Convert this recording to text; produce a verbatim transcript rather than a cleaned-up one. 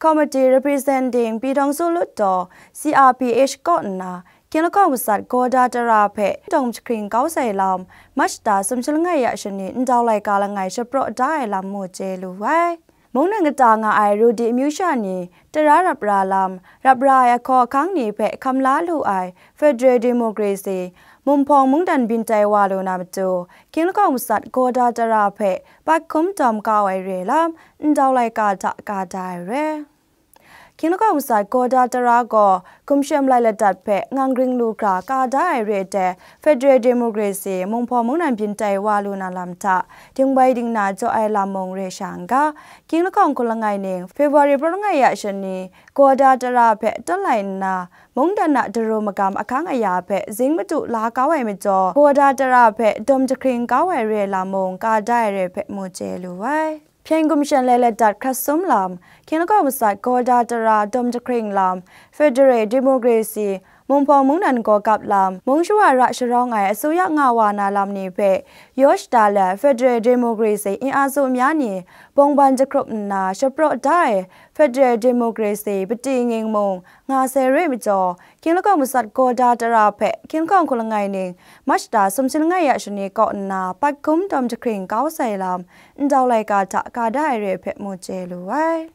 Committee Representing Pyi Taw Su Lut Taw, C R P H kaw nna, Hkying Lahkawng Masat Gawda Tara hpe dawm jahkring kau sai lam, March da sumshi langai ya shani ndau laika langai shapraw da ai lam mu chye lu ai. Mungdan kata nga ai Rudi amyu sha ni tara rap ra lam, rap ra ai ahkaw ahkang ni hpe hkam la lu ai Federal Democracy, Mung Hpawng mungdan byin tai wa lu na matu, Hkying Lahkawng Masat Gawda Tara hpe pat hkum dawm kau ai re lam, ndau laika hta ka da ai re. Hkying Lahkawng Masat Gawda Tara gaw Gumshem Lai Ladat hpe ngang ring lu hkra ka da ai re ai Federal Democracy, Mung Hpawng mungdan byin tai wa lu na lam hta, dingbai dingna jaw ai lam mung re sha n ga, Hkying Lahkawng hku langai ning February praw langai ya shani, Gawda Tara hpe talai nna, mungdan a daru magam ahkang aya hpe zing madu la kau ai majaw, Gawda Tara hpe dawm jahkring kau ai re lam mung ka da ai re hpe mu chye lu ai. Hpyen Gumshem Lai Ladat hkrat sum lam, Hkying Lahkawng Masat Gawda Tara dawm jahkring lam, Federal Democracy, Mung Hpawng mungdan gaw kap lam, mung shawa ra sharawng ai asuya nga wa na lam ni hpe yaw shada let, Federal Democracy အင်အားစုများနှင့် ဘုံဘဏ်တခုပ် nna shapraw da ai Federal Democracy ပတည်ငြိမ်မှု nga sai re majaw, Hkying Lahkawng Masat Gawda Tara hpe Hkying Lahkawng hku langai ning March da sumshi langai ya shani kaw nna pat hkum dawm jahkring kau sai lam, ndau laika hta ka da ai re hpe mu chye lu ai.